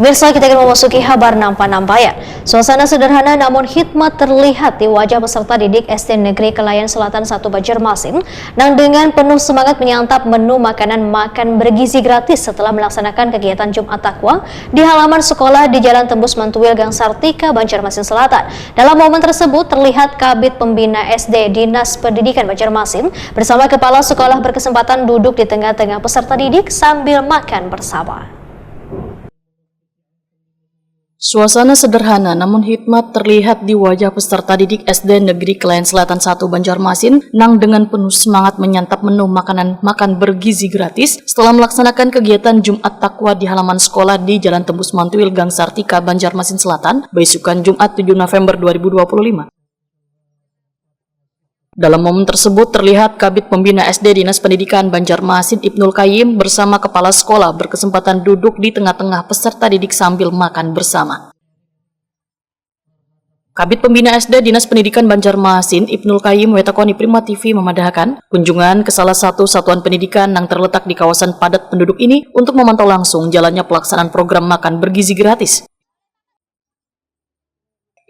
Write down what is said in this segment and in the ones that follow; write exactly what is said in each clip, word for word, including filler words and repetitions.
Pemirsa, kita akan memasuki habar nampan-nampayan. Suasana sederhana namun hikmat terlihat di wajah peserta didik S D Negeri Kelayan Selatan satu Banjarmasin, nang dengan penuh semangat menyantap menu makanan makan bergizi gratis setelah melaksanakan kegiatan Jumat Takwa di halaman sekolah di Jalan Tembus Mantuil, Gang Sartika, Banjarmasin Selatan. Dalam momen tersebut, terlihat Kabid Pembina S D Dinas Pendidikan Banjarmasin bersama kepala sekolah berkesempatan duduk di tengah-tengah peserta didik sambil makan bersama. Suasana sederhana namun hikmat terlihat di wajah peserta didik S D Negeri Kelayan Selatan satu Banjarmasin, nang dengan penuh semangat menyantap menu makanan makan bergizi gratis setelah melaksanakan kegiatan Jumat Takwa di halaman sekolah di Jalan Tembus Mantuil, Gang Sartika, Banjarmasin Selatan, beisukan Jumat tujuh November dua ribu dua puluh lima. Dalam momen tersebut, terlihat Kabid Pembina S D Dinas Pendidikan Banjarmasin, Ibnul Kayyim, bersama kepala sekolah berkesempatan duduk di tengah-tengah peserta didik sambil makan bersama. Kabid Pembina S D Dinas Pendidikan Banjarmasin, Ibnul Kayyim, wetakoni Prima T V, memadahakan, kunjungan ke salah satu satuan pendidikan yang terletak di kawasan padat penduduk ini untuk memantau langsung jalannya pelaksanaan program makan bergizi gratis.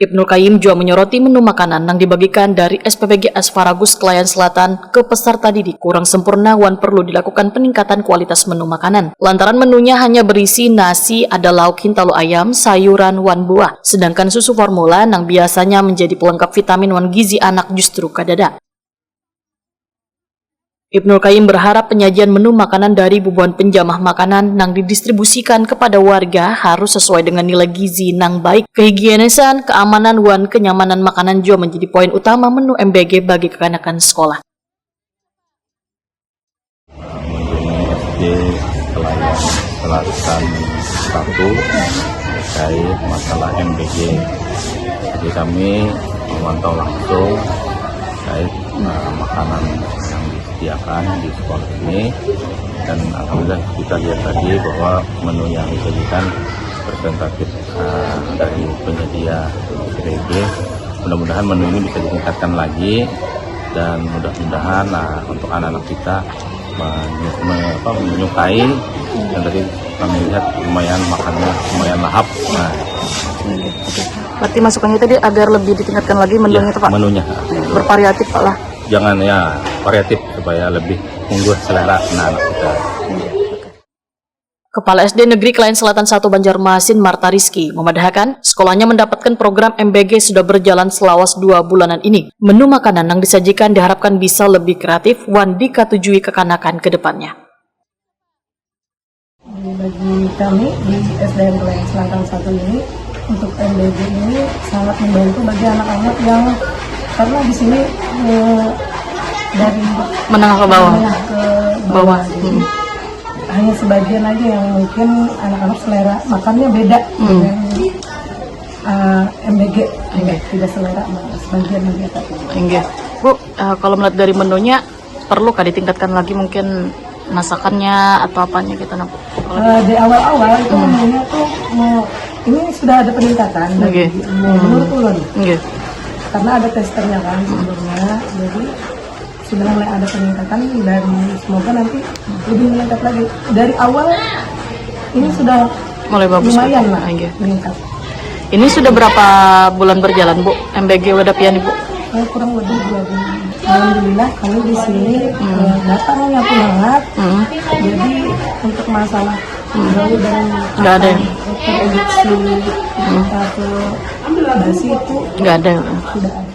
Ibnul Kayyim jua menyoroti menu makanan yang dibagikan dari S P P G Asparagus Kelayan Selatan ke peserta didik kurang sempurna wan perlu dilakukan peningkatan kualitas menu makanan. Lantaran menunya hanya berisi nasi, ada lauk hintalu ayam, sayuran, wan buah. Sedangkan susu formula nang biasanya menjadi pelengkap vitamin wan gizi anak justru kadada. Ibnul Kayyim berharap penyajian menu makanan dari bubuhan penjamah makanan nang didistribusikan kepada warga harus sesuai dengan nilai gizi nang baik. Kehigienisan, keamanan, wan kenyamanan makanan jua menjadi poin utama menu M B G bagi kekanakan sekolah. Mengunjungi S D Kelayan Selatan satu terkait masalah M B G. Jadi kami memantau langsung terkait eh, makanan yang disediakan di sekolah ini, dan alhamdulillah kita lihat tadi bahwa menu yang disajikan representatif eh, dari penyedia S D G. Mudah-mudahan menu ini bisa ditingkatkan lagi, dan mudah-mudahan nah, untuk anak-anak kita menyu- me- apa, menyukai, dan tadi kami lihat lumayan makannya lumayan lahap. Nah, Berarti masukannya tadi agar lebih ditingkatkan lagi menunya tuh Pak? Menunya Bervariatif Pak lah. Jangan ya, variatif supaya lebih unggul selera anak-anak kita. Kepala S D Negeri Kelayan Selatan satu Banjarmasin, Marta Rizky, memadahakan sekolahnya mendapatkan program M B G sudah berjalan selawas dua bulanan ini. Menu makanan yang disajikan diharapkan bisa lebih kreatif wan dikatujui kekanakan ke depannya. Bagi kami di S D N Kelayan Selatan satu ini, untuk M B G ini sangat membantu bagi anak-anak yang, karena di sini eh, dari Menengah ke bawah. menengah ke Bawah. Jadi, hanya sebagian aja yang mungkin anak-anak selera makannya beda dengan eh, M B G. Tidak selera, sebagian aja tapi. Inggih. Bu, eh, kalau melihat dari menunya, perlu kah ditingkatkan lagi mungkin masakannya atau apanya gitu nah Bu? Eh, di awal-awal itu menunya tuh mau, ini sudah ada peningkatan bagi Oke. mau menurut ulun, Inggih. Karena ada testernya kan sebelumnya, jadi sudah mulai ada peningkatan, dan semoga nanti lebih meningkat lagi. Dari awal ini sudah Mulai bagus. lumayan Bu. Lah Inggih. Meningkat. Ini sudah berapa bulan berjalan Bu, M B G wadah pian Ibu? Eh, kurang lebih dua bulan. Alhamdulillah kami di sini eh, datangnya tuh hangat. Hmm. Jadi untuk masalah bau dan Nggak ada ya? Produksi atau basi itu Nggak ada. Tidak ada.